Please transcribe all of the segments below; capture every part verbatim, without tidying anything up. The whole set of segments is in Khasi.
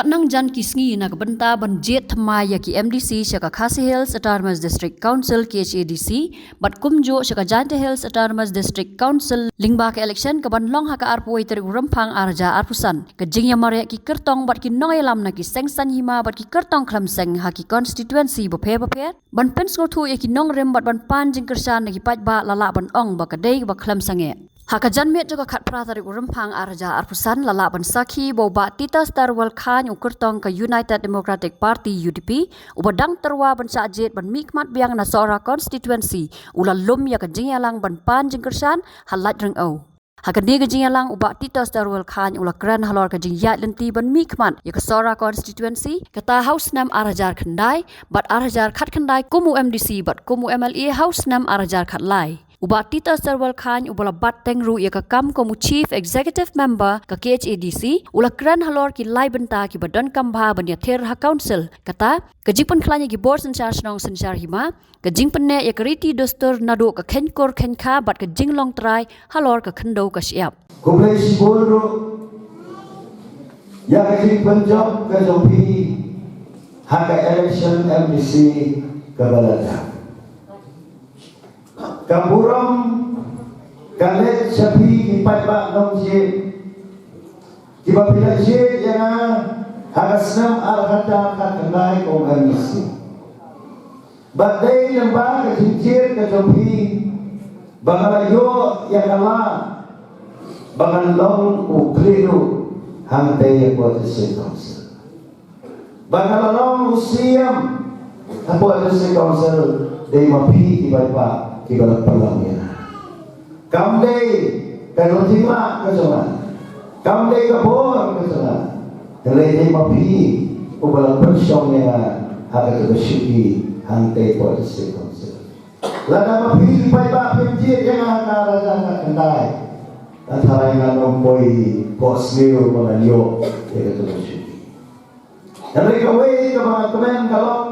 Nangjan ki sngi na ka bynta ban jied thymmai ïa ki M D C sha ka Khasi Hills Autonomous District Council, K H A D C, bad kumjuh sha ka Jaintia Hills Autonomous District Council lyngba ka election kaban long ha ka arphew tarik u Rymphang ar hajar arphew san. Ka jingïamareh ki kyrtong bad ki nongïalam na ki seng saiñ hima bad ki kyrtong khlem seng ha ki constituency bapher bapher ban pynsngewthuh ïa ki nongrim bad ban pan jingkyrshan na ki paidbah, la lah ban ong ba ka dei ba khlem sangeh. Ha ka janmiet jong ka khatphra tarik u Rymphang ar hajar arphew san, la lah ban sakhi ba u Bah Titus Terwell Chyne, u kyrtong ka United Democratic Party, U D P, uba dang tyrwa ban shah jied ban mihkhmat biang na Sohra constituency, u la lum ïa ka jingïalang ban pan jingkyrshan ha Lait Ryngew. Ha kane ka jingïalang u Bah Titus Terwell Chyne u la kren halor ka jingïaid lynti ban mihkhmat ïa ka Sohra constituency, kata ha u snem ar hajar khyndai bad ar hajar khatkhyndai kum u M D C bad kum u M L A ha u snem ar hajar khatlai. U Bah Titus Terwell Chyne uba la bat teng ruh ïa ka kam kum u Chief Executive Member ka K H A D C, u la kren halor ki lai bynta kiba donkam bha ban ïathir ha council. Kata, ka jingpynkhlaiñ ïa ki bor synshar shnong synshar hima, ka jingpynneh ïa ka riti dustur naduh ka kheiñkur kheiñkha bad ka jinglong trai halor ka khyndew ka shyiap. Khublei shibun ruh ïa ka jingpynjop ka jong phi ha ka election M D C kaba la dep. Ka burom ka leit sha phi ki paidbah nongjied kiba phi la jied ïa nga ha ka snem ar hajar khatkhyndai kum M D C. Bad dei lyngba ka jingjied ka jong phi ba nga la ïoh ïa ka lad ba ngan long u khlieh ruh hangtei hapoh District Council. Ba nga la long u siem hapoh District Council dei ma phi ki paidbah kiba la pynlong ïa nga. Kam dei ka lynti ma ka jong nga, kam dei ka bor ka jong nga, hynrei dei ma phi uba la pynshong ïa nga ha kata ka shuki hangtei hapoh District Council. Lada ma phi ki paidbah phim jied ïa nga ha ka ar hajar khatkhyndai, nga tharai ngan ym poi phohsniew ba ngan ïoh ïa kata ka shuki. Hynrei kawei kaba nga kmen ka long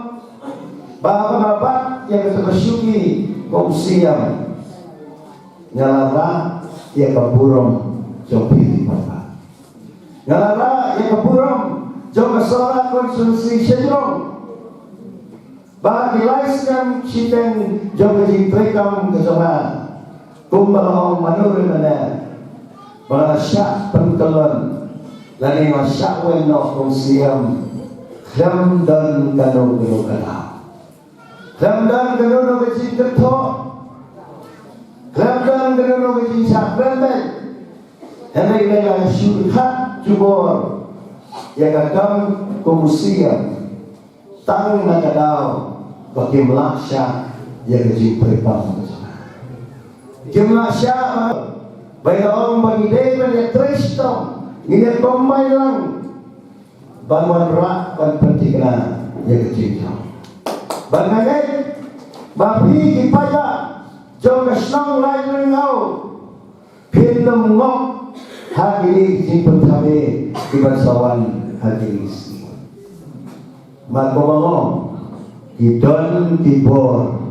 ba haba nga bat ïa kata ka shuki kum u siem, nga la rah ïa ka burom jong phi ki paidbah. Nga la rah ïa ka burom jong ka Sohra constituency shajrong. Ba ki lai snem shiteng jong ka jingtrei kam ka jong nga, kumba la ong mano re mane, ba nga la shah pynkyllon lane nga la shah weng noh kum u siem, khlem don kano kano ka daw, khlem don kano kano ka jingkynthoh, khlem don kano kano ka jingshah kren beit. Hynrei nga la shu khat jubor ïa ka kam kum u siem. Tang na ka daw ba kim lah shah ïa ka jingtrei kam ka jong nga. Kim lah shah ba ïa ong ba ngi dei ban ïa trei shitom, ngin ïa combine lang ban wanrah ban pynthikna ïa ka jingthaw. Ba nga ngeit ba phi ki paidbah jong ka shnong Laitryngew phin ym ngop ha kine ki jingpynthame kiban sa wan ha kine ki sngi. Bad kumba nga ong, ki don ki bor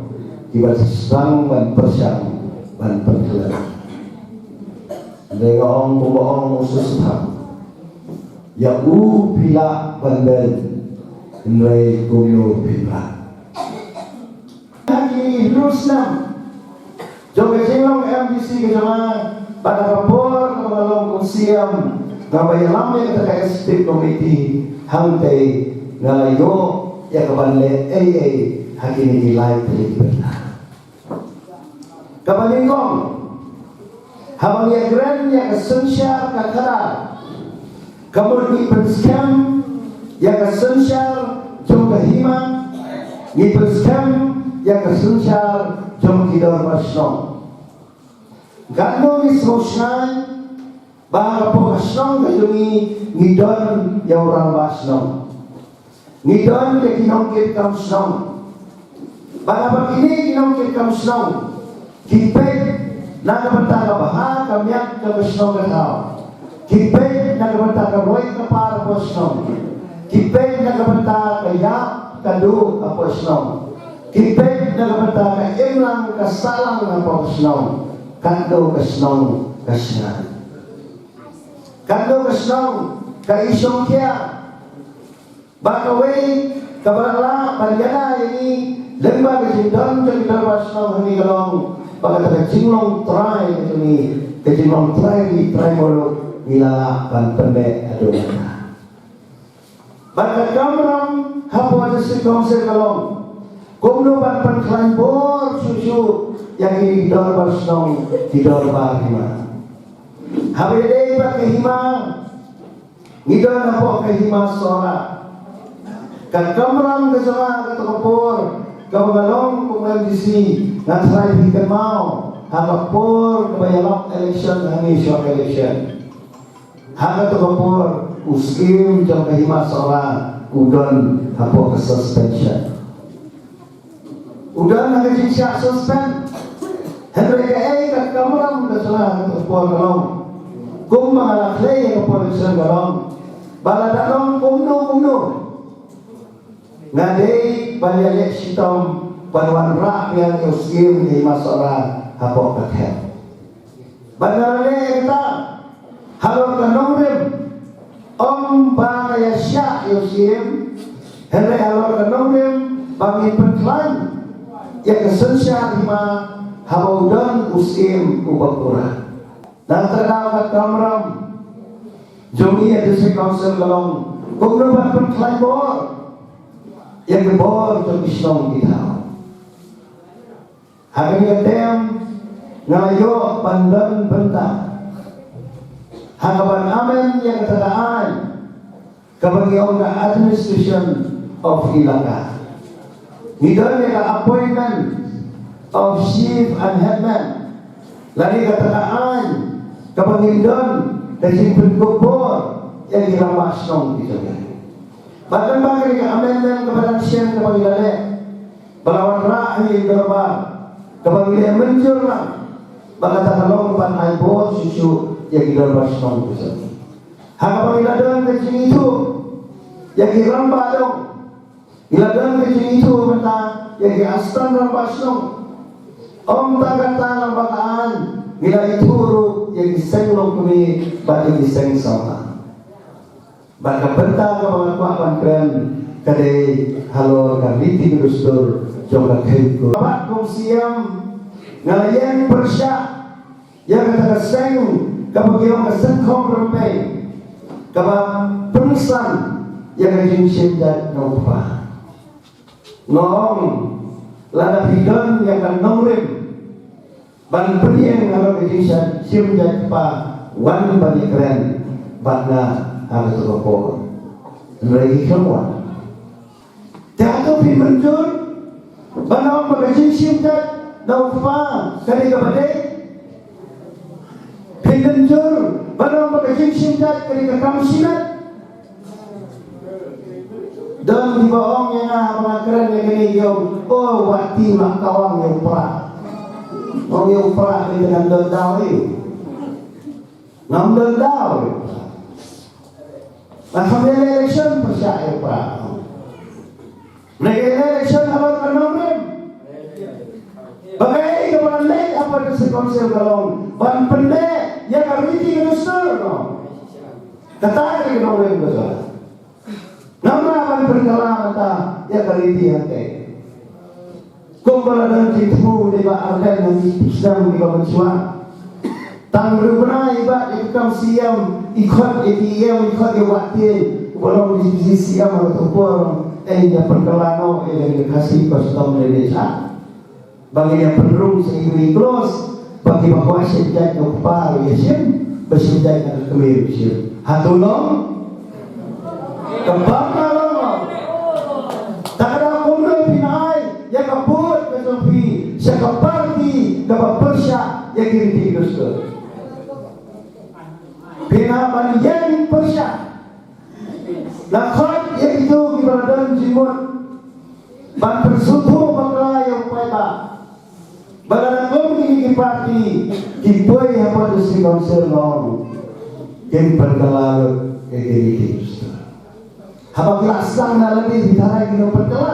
kiba sdang ban pyrshang ban pynkhlaiñ. Hynrei nga ong kumba ong u Sir Sthang, ïa u phi lah ban beiñ, hynrei kumno phi lah. Ha ki hynriew snem jong ka jinglong M D C ka jong nga, bad ha ka por kaba nga long kum u siem, nga ba ïalam ïa kata ka executive committee hangtei, nga la ïoh ïa kaban leh ei ei ha kine ki lai tylli ki bynta. Kaba nyngkong, haba ngi ïakren ïa ka synshar ka khadar, ka mut ngi pynskhem ïa ka synshar jong ka hima, ngi pynskhem ïa ka synshar jong ki dorbar shnong. Katno ngi sngewsngew ba ha ka por ka shnong ka jong ngi, ngi don ïa u rangbah shnong, ngi don ïa ki nongkitkam shnong. Bad haba kine ki nongkitkam shnong ki peit na ka bynta ka bha ka miat ka shnong ka thaw, ki peit na ka bynta ka roi ka par hapoh shnong, ki peit na ka bynta ka ïap ka duh hapoh shnong, ki peit na ka bynta ka imlang ka sahlang hapoh shnong, katno ka shnong ka shngaiñ. Katno ka shnong ka i shongkhia. Ba kawei kaba la lah ban ïada ïa ngi lyngba ka jingdon jong ki dorbar shnong hangne ka long ba kata ka jinglong trai ka jong ngi, ka jinglong trai ri trai muluk ngi la lah ban pynbeit haduh mynta. Bad ka kamram hapoh District Council ka long kumno ban pynkhlaiñ bor shuh shuh ïa ki dorbar shnong, ki dorbar hima. Haba ïadei bad ka hima, ngi don hapoh ka hima Sohra. Ka kamram ka jong nga ha kato ka por kaba nga long kum u M D C, nga tharai phi kynmaw ha ka por kaba ïalap election hangne shuwa ka election. Ha kato ka por u Syiem jong ka hima Sohra u don hapoh ka suspension. U don ha ka jingshah suspend. Hynrei kaei ka kamram ka jong nga ha kato ka por ka long, kumba nga la khlei ïa ka por election ka long ba lada long kumno kumno, nga dei ban ïaleh shitom ban wanrah biang ïa u Syiem ka hima Sohra hapoh ka thep. Bad nga la leh ïa kata halor ka nongrim, ym ba nga ïa shah ïa u Syiem, hynrei halor ka nongrim ba ngin pynkhlaiñ ïa ka synshar hima haba u don u Syiem uba pura. Nangta ka kamram jong ngi ha District Council ka long kumno ban pynkhlaiñ bor ïa ki bor jong ki shnong ki thaw. Ha kane ka term nga la ïoh ban don bynta ha kaban amend ïa kata ka aiñ kaba ngi ong ka Administration of Elaka. Ngi don ïa ka Appointment of Chief and Headman. Lane kata ka aiñ kaba ngin don ka jingpynkup bor ïa ki rangbah shnong ki jong ngi. Bad lyngba kane ka amendment kaba dang shen kaba ngi la leh, ba la wanrah ha ïing dorbar, kaba ngi leh mynjur lang ba kata ka long ban ai bor shuh shuh ïa ki dorbar shnong ki jong ngi. Ha kaba ngi la don ka jingithuh ïa ki rangbah dong, ngi la don ka jingithuh mynta ïa ki assistant rangbah shnong. Ym tang kata, lyngba ka aiñ ngi la ithuh ruh ïa ki seng longkmie bad ïa ki seng samla. Bad ka bynta kaba nga kwah ban kren ka dei halor ka riti ka dustur jong ka kheiñ kur. Bad kum Syiem nga la ïeng pyrshah ïa kata ka seng kaba ki ong ka Seng Khong Rympei kaba pynsan ïa ka jingshim jait na u kpa. Nga ong lada phi don ïa ka nongrim ban pynïeng halor ka jingshim jait kpa, wan ban ïakren bad nga ha kato ka por. Hynrei ki khlem wan. Te hato phi mynjur ban ong ba ka jingshim jait na u kpa ka dei kaba dei? Phi mynjur ban ong ba ka jingshim jait ka dei ka kam shimet? Don kiba ong ïa nga haba nga kren ïa kane, ki ong, "O, wat ti, ma kawang ïa u Prah." Ong ïa u Prah, te ngam don daw ïa u. Ngam don daw ïa u Prah. Nga kham ïaleh election pyrshah ïa u Prah. Nga ïaleh election halor ka nongrim. Ba kaei kaba nga leh hapoh District Council ka long ban pyndep ïa ka riti ka dustur, no. Kata ka dei ka nongrim ka jong nga. Namar ban pynkylla mynta ïa ka riti hangtei. Kumba la don jingthmu dei ba Ardent ha ki snem kiba mynshuwa. Tang ruh bnai i Bah i kam C M, i khot i D M, i khot i Bah Tieng, uba long D P C M ha kato ka por, eh, ïa pynkylla noh ïa ka Khasi Custom Lineage Act. Ba ngin ïa pynrung sa ïa ki clause ba kiba kwah shim jait na u kpa ruh ïa shim, ba shim jait na ka kmie ruh shim. Hato long? Kaba ka long. Te ka dei kumno phin ai ïa ka vote ka jong phi sha ka party kaba pyrshah ïa ki riti ki dustur? Phin hap ban ïeng pyrshah. La khot ïa kito kiba la don jingmut ban pynsngewthuh bakla ïa u paidbah ba lada kum kine ki party ki poi hapoh District Council, long kin pynkylla lut ïa ki riti. Haba ki la sdang na lade, phi tharai kin ym pynkylla?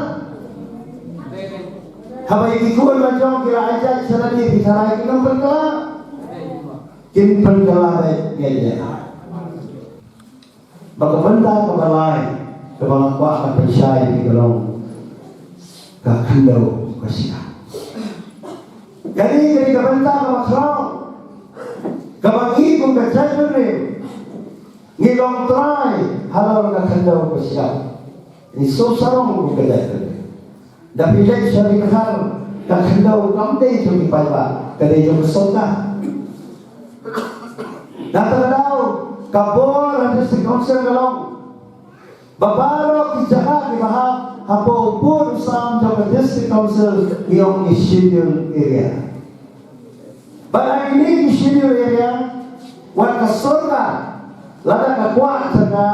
Haba ïa ki khun la jong ki la ai jait sha lade, phi tharai kin ym pynkylla? Kin pynkylla beit, ngeit ïa nga. Bad ka bynta kaba lai, Kaba nga kwah ban pynshai ïa phi ka long ka khyndew ka shyiap. Kane ka dei ka bynta kaba khraw kaba ngi kum ka jaitbynriew ngi long trai halor ka khyndew ka shyiap. Ngi sngewsarong kum ka jaitbynriew. Da phi leit sha ri Dkhar, ka khyndew kam dei jong ki paidbah, ka dei jong ka sorkar. Na kata ka daw ka bor ha District Council ka long ba baroh ki jaka kiba hap hapoh u pud u sam jong ka District Council ngi ong ki schedule area. Bad ha kine ki schedule area, wat ka sorkar lada ka kwah jaka,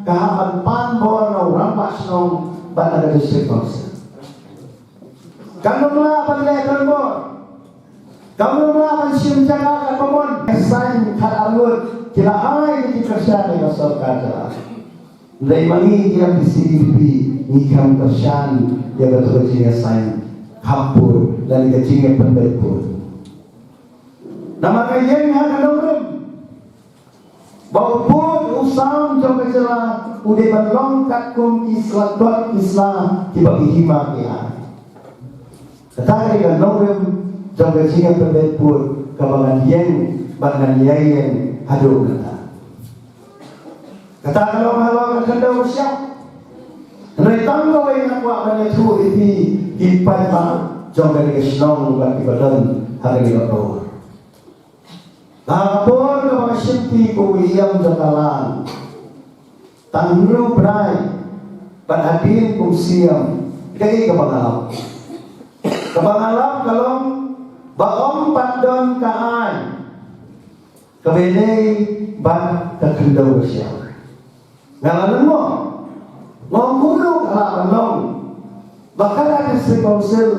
ka hap ban pan bor na u rangbah shnong bad na ka District Council. Kam lah ban leh donbor, kam lah ban shim jaka katba mon. Assign khatar ngut ki la ai ïa ki kyrshan ïa ka sorkar jylla. Hynrei ma ngi ki M D C, D P, ngi khlem kyrshan ïa kato ka jingïasaiñ kham pud lane ka jingïapynbeit pud. Namar nga ïeng ha ka nongrim ba u pud u sam jong ka jylla u dei ban long katkum ki sla, dot ki sla kiba ki hima ki ai. Kata ka dei ka nongrim jong ka jingïapynbeit pud kaba ngan ïeng bad ngan ïai ïeng haduh mynta. Kata ka long halor ka khyndew ka shyiap. Hynrei tang kawei nga kwah ban ïathuh ïa phi ki paidbah jong kane ka shnong bad kiba don ha kane ka por. Ba ha ka por kaba nga shim phi kum u E M jong ka Lar, tang hynriew bnai bad hadien kum u Siem, kaei kaba nga lap? Kaba nga lap ka long ba ym pat don ka aiñ kaba ïadei bad ka khyndew ka shyiap. Nga la lyngngoh, nga ong kumno ka lah ban long ba ka District Council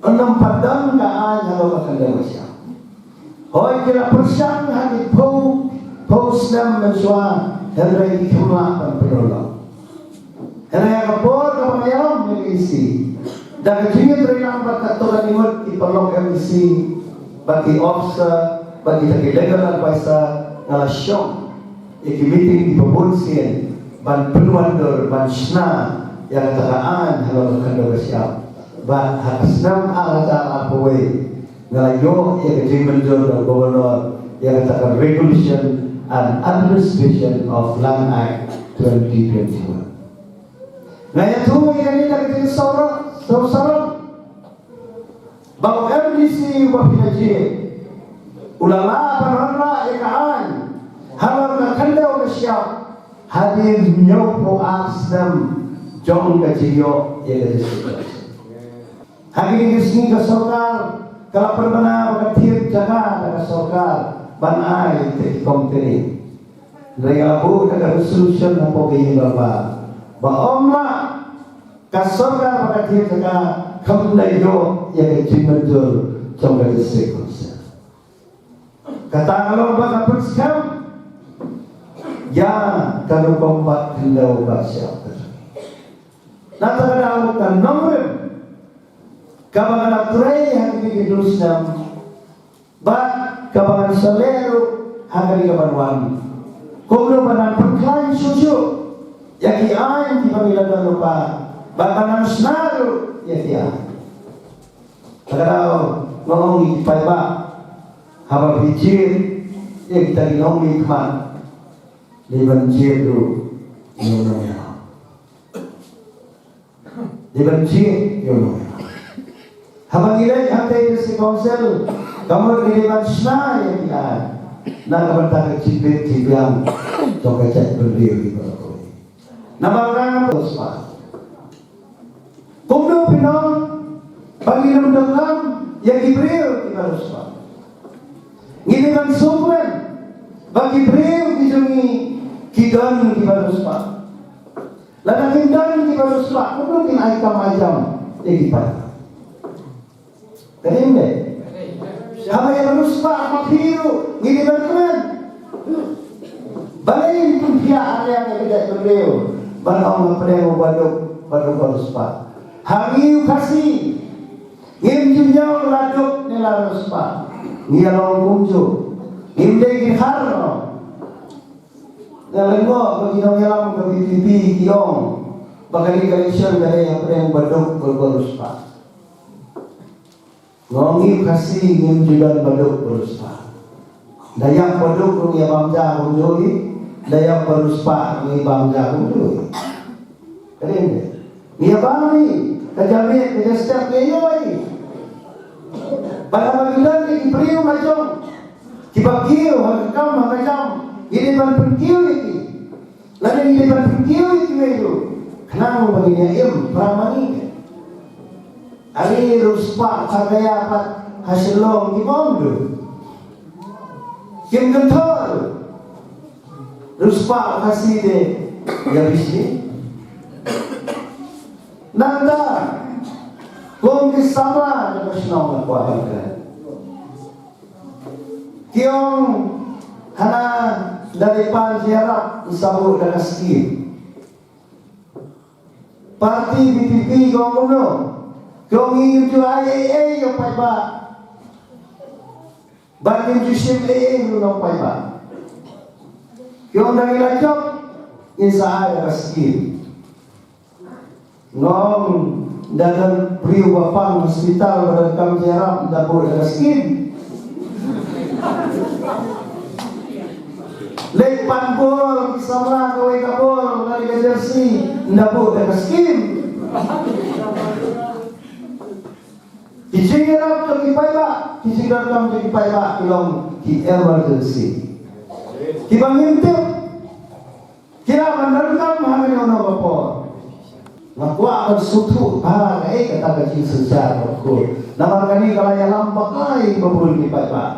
ym pat don ka aiñ halor ka khyndew ka shyiap. Hooid, ki la pyrshang ha ki phew, phew snem mynshuwa, hynrei kim lah ban pynlong. Hynrei ha ka por kaba nga ïalam ïa ka E C, da ka jingïatreilang bad katto katne ngut ki paralok M D C bad ki officer bad kita ki legal advisor, nga la shong ïa ki meeting kiba bun sien ban pynwandur ban shna ïa kata ka aiñ halor ka khyndew ka shyiap. Bad ha ka snem ar hajar arphew wei nga la ïoh ïa ka jingmynjur na u Governor ïa kata ka Regulation and Administration of Land Act twenty twenty-one. Nga ïathuh ïa kane da ka jingsngewsarong, sngewsarong ba u M D C uba phi la jied u la lah ban wanrah ïa ka aiñ halor ka khyndew ka shyiap hadien hynñiewphew ar snem jong ka jingïoh ïa ka District Council. Ha kine ki sngi ka sorkar ka la pynbna ba ka thied jaka da ka sorkar ban ai ïa ki company. Hynrei nga la buh da ka resolution hapoh ka ïing dorbar ba ym lah ka sorkar ba ka thied jaka kam da ïoh ïa ka jingmynjur jong ka District Council. Kata ka long ba ka pynskhem ïa ka rukom bat khyndew bat shyiap. Na kata ka daw ka nongrim kaba nga la trei ha kine ki hynriew snem bad kaba ngan sa leh ruh ha kane ka ban wan, kumno ba ngan pynkhlaiñ shuh shuh ïa ki aiñ kiba ngi la don lypa bad ba ngan shna ruh ïa ki aiñ. Kata ka daw nga ong ïa ki paidbah, haba phi jied ïa kita ki nongmihkhmat, dei ban jied ruh ïa u nongïalam. Dei ban jied ïa u nongïalam. Haba ngi leit hangtei District Council, ka mut ngi dei ban shna ïa ki aiñ na ka bynta ka jingbit jingbiang jong ka jaitbynriew hi baroh kawei. Namar nga nga pynshai. Kumno phin ong ba ngim donkam ïa ki briew kiba riewspah? Ngi dei ban sngewkmen ba ki briew ki jong ngi ki don kiba riewspah. Lada kim don kiba riewspah, kumno kin ai kam ai jam ïa ki paidbah? Ka dei ne em? Haba ïa ka riewspah ma phi ruh ngi dei ban kmen. Balei ngin pynphiah arliang ïa ka jaitbynriew ban ong hapdeng uba duk bad uba riewspah? Ha ngi u Khasi ngim ju ñiew la duk ne la riewspah. Ngi ïa long kumjuh. Ngim dei ki Khar noh. Nga lyngngoh ba ki nongïalam ka V P P ki ong Ba kane ka election ka dei hapdeng baduk bad bariewspah. Nga ong ngi Khasi ngim ju don baduk bariewspah. Da ïap baduk ruh ngi bam ja kumjuh hi, da ïap bariewspah ngi bam ja kumjuh hi. Ka dei ne? Ngi ïa bam hi, ka jingmih, ka jingstep ngi ïoh hi. Bad haba ngi don ki briew la jong kiba kiew ha ka kam ha ka jam, ngi dei ban pynkiew ïa ki. Lane ngi dei ban pynkiew ïa kiwei ruh khnang ba ngin ïa im para ma ngi. Are riewspah Meghalaya pat ha Shillong kim ong ruh, kim kynthoh ruh. Riewspah Khasi de ïa bishni. Nangta kum ki samla jong ka shnong la kwah ban kren. Ki ong hana da dei pan jingïarap sa buh da ka skim. Parti V P P ki ong kumno? Ki ong ngim ju ai ei ei ïa u paidbah. Bad ngim ju shim ei ei ruh na u paidbah. Ki ong da ngi la jop ngin sa ai da ka skim. Nga ong da don briew ba pang hospital ba donkam jingïarap ynda buh da ka skim. Leit pan bol ki samla kawei ka bol na ka jersey ynda buh da ka skim. Ki jingïarap jong ki paidbah, ki jingdonkam jong ki paidbah ki long ki emergency. Kiba ngim tip ki lah ban donkam ha kano kano ka por. Nga kwah ban sngewthuh bha kaei kata ka jingsynshar kaba khuid. Namar kane ka la ïalam bha ïa ki ba bun ki paidbah.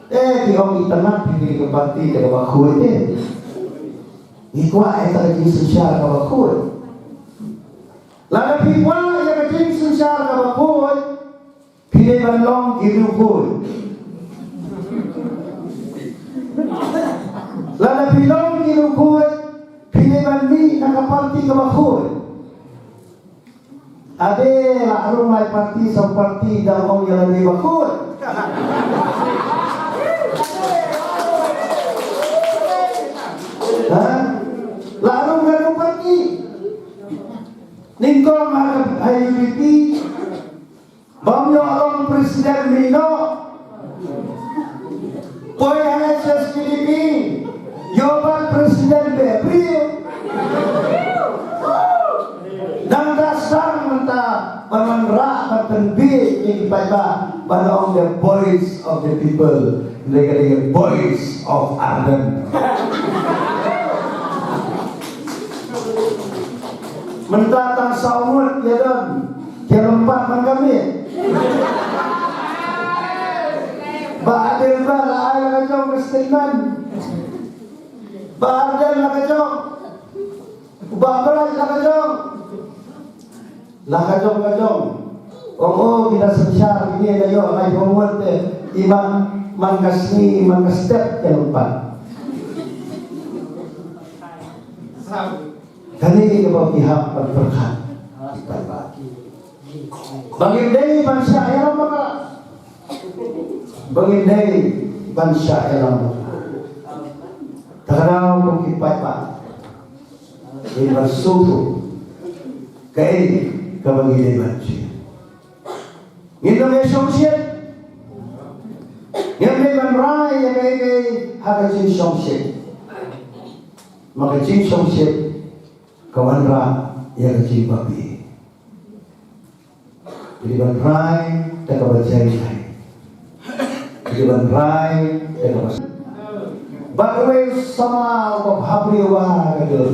Te ki ong itynnad phi ïa ka parti kaba khuid te. Ngi kwah ïa kata ka jingsynshar kaba khuid. Lada phi kwah ïa ka jingsynshar kaba khuid, phi dei ban long ki riewkhuid. Lada phi long ki riewkhuid, phi dei ban mih na ka parti kaba khuid. Ade la rung lai parti, saw parti dang ong ïa lade ba khuid. Ha? La rung lai parti. Nyngkong ha ka, ha U D P. Bym ïoh long president mih noh. Poi ha H S P D P. Ïoh ban president beh briew. Nangta sdang mynta ban wanrah ban pynbiej ïa ki paidbah ban ong the voice of the people. Hynrei ka dei voice of Ardent. Mynta tang saw ngut ïa don. Ki lympat man ka miej. Bah Ardent bah la ai la ka jong ka statement. Bah Ardent la ka jong. Bah Bright la ka jong. La ka jong ka jong. Ong o ki da synshar kine da ïoh ngai pynmut te. I man man ka sngi man ka step ki lympat. Kane kaba phi hap ban pyrkhat. Ba ngin dei ban shah ïalam bakla. Ba ngin dei ban shah ïalam bakla. Ta ka daw kum ki paidbah ngin ban sngewthuh kaei kaba ngin dei ban shu. Ngin ym ïa shongshit. Ngin ym dei ban rai ïa kaei kaei ha ka jingshongshit. Ma ka jingshongshit ka wanrah ïa ka jingbabe. Phi dei ban rai da kaba jai jai. Phi dei ban rai da kaba Bad uwei u samla uba bhabriew uba ha ka dur.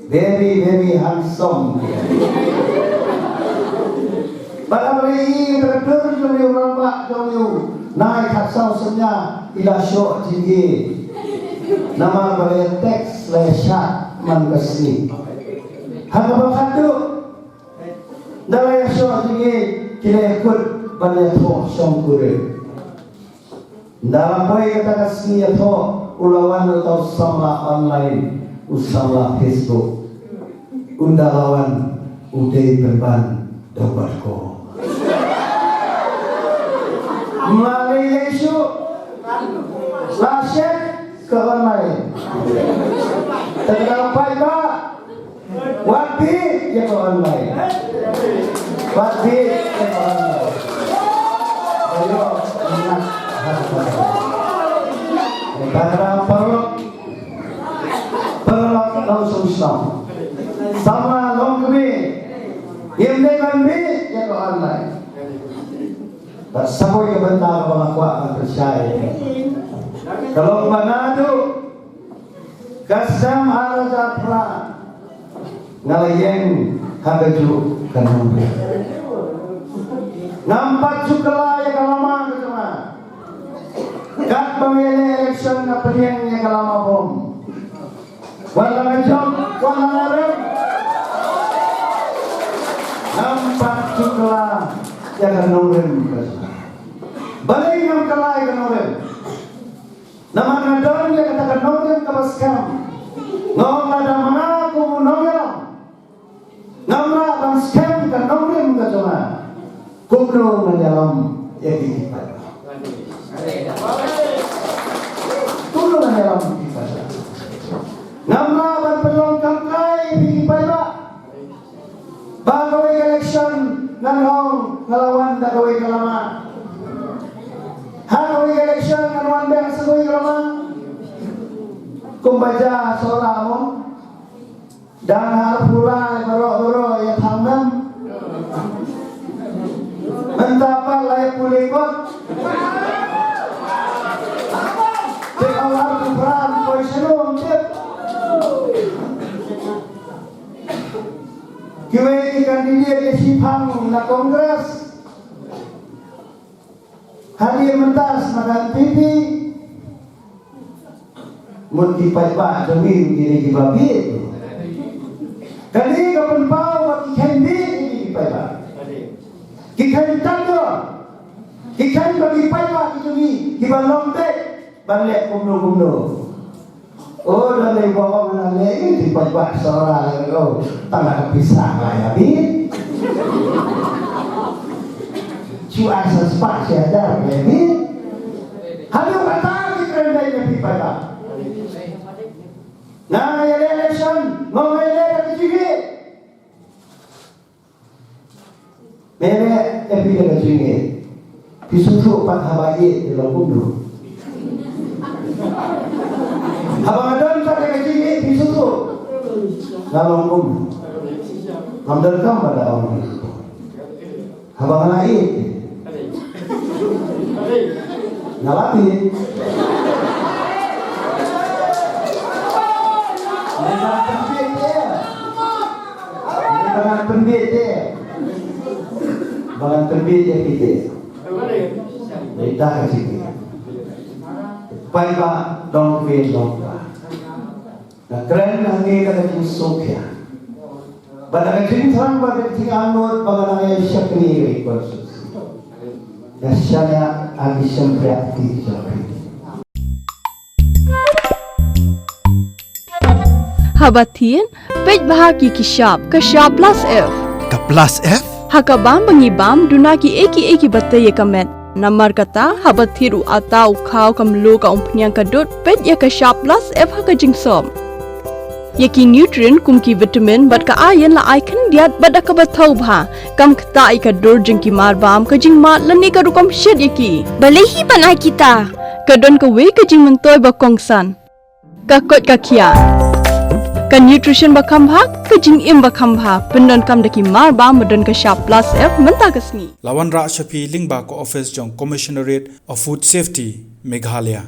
Very, very handsome. Bad haba la ïohi ïa ka dur jong u rangbah jong u, nai khatsaw synñia i la shoh jingïeit. Namar ba la ïa text la ïa shad man ka sngi. Ha kaba khatduh. Ynda la ïa shoh jingïeit ki la ïa kut ban ïathoh shongkurim. Ynda la poi kata ka sngi ïathoh u la wan uta u samla online, u samla Facebook. Ynda la wan u dei pynban da u bat ko. Mlei ïa shu la shet ka online. Tang da paidbah. Wat bieit ïa ka online. Wat bieit ïa ka online. Ayo, nak. Para paralok, paralok nongshong shnong, samla longkmie, ngim dei ban bieit ïa ka online. Bad sa kawei ka bynta kaba nga kwah ban pynshai, ka long ba naduh ka snem ar hajar phra nga la ïeng ha kajuh ka nongrim. Ngam pat ju kylla ïa ka lama ka jong nga. Katba nga ïaleh election nga pynïeng ïa ka lama bom. Wat la nga jop, wat la nga rem, ngam pat ju kylla ïa ka nongrim ka jong nga. Balei ngam kylla ïa ka nongrim? Namar nga don ïa kata ka nongrim kaba skhem. Nga ong lada ma nga kum u nongïalam ngam lah ban skhem ka nongrim ka jong nga, kumno ngan ïalam ïa ki paidbah? Kumno ngan ïalam ïa ki paidbah? Ngam lah ban pynlong kam kai ïa ki paidbah. Ba kawei ka election ngan ong nga la wan da kawei ka lama. Ha kawei ka election ngan wan biang sa kawei ka lama. Kumba jia Sohra mo. Dang arphew lai baroh baroh ïa thang mem. Mynta pat la ïa pule kot. Te ka arphew phra poi shalom tip. Kiwei ki candidate ïa shipang na Congress. Hadien mynta sngewbha N P P. Mut ki paidbah jong ngi ki dei kiba bieit. Kane ka pynpaw ba ki kheiñ bieit ïa ki paidbah. Ki kheiñ tang jong ki kheiñ ba ki paidbah ki jong ngi kiba long beit ban leh kumno kumno. O, da lei ba ong na lei, eh, ti pat ba sora lei, o, tang ka pisa la ïa bit. Cu ar sa spah shi hajar la ïa bit. Haduh kata ki kren dei ïa phi pat ba. Nga nga ïa lei election, nga nga ïa lei ka jingïeit. Me leh ïa phi da ka jingïeit. Phi sngewthuh pat haba ïeit te long kumno. Haba nga don pat da ka jingïeit phi sngewthuh nga long kumno. Ngam donkam ba da ong. Haba nga la ïeit te nga la ïeit. Nga la pynbieit te. Nga la pynbieit te. Ba ngan pynbieit ïa phi te. Dei da ka jingïeit. Paidbah dong phi dong ba. Nga kren hangne da ka jingsngewkhia. Bad da ka jingthrang bad da ka jingangnud ba nga nang ïa shakri ïa ka constituency. Nga shaniah ha ki shympriahti jong phi. Haba thied, peit bha ki ki shap, ka shap plus F. Ka plus F? Ha ka bam ba ngi bam, duna kiei kiei kiba tei ïa ka met. Namar kata, haba thied u atta, u khaw, ka mluh, ka umphniang, ka dud, peit ïa ka shap plus F ha ka jingsop. Ïa ki nutrient kum ki vitamin bad ka iron la ai khyndiat bad da kaba thew bha. Kam ktah ïa ka dur jong ki marbam, ka jingmad lane ka rukom shet ïa ki. Balei hi ban ai kita? Ka don kawei ka jingmyntoi ba kongsan. Ka koit ka khiah. Ka nutrition ba kham bha, ka jingim ba kham bha. Pyndonkam da ki marbam ba don ka shap plus F mynta ka sngi. La wanrah sha phi lyngba ka office jong Commissionerate of Food Safety, Meghalaya.